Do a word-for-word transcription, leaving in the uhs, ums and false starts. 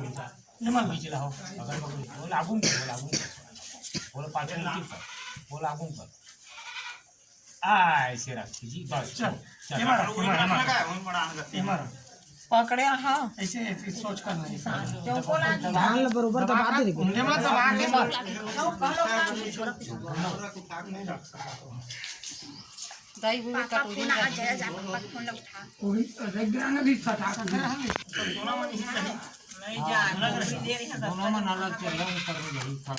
बीच ला हो, अगल बगल, वो लागू कर, वो लागू कर, वो पाछे नहीं कर, वो लागू कर। आ, ऐसे रख जी, बस, चल, चल। ये मारो, ये मारो, ये मारो। ये मारो। पकड़े, हाँ। ऐसे, ऐसे सोच कर नहीं। चौको ला दी। धान ल बरोबर दबा दे रे। उंडे में दबा के मार। दही भी कटोरी में रख। वही रख गया ना, भी सटा के। नहीं जा, दोनों में अलग चल रहा है, ऊपर में यही था।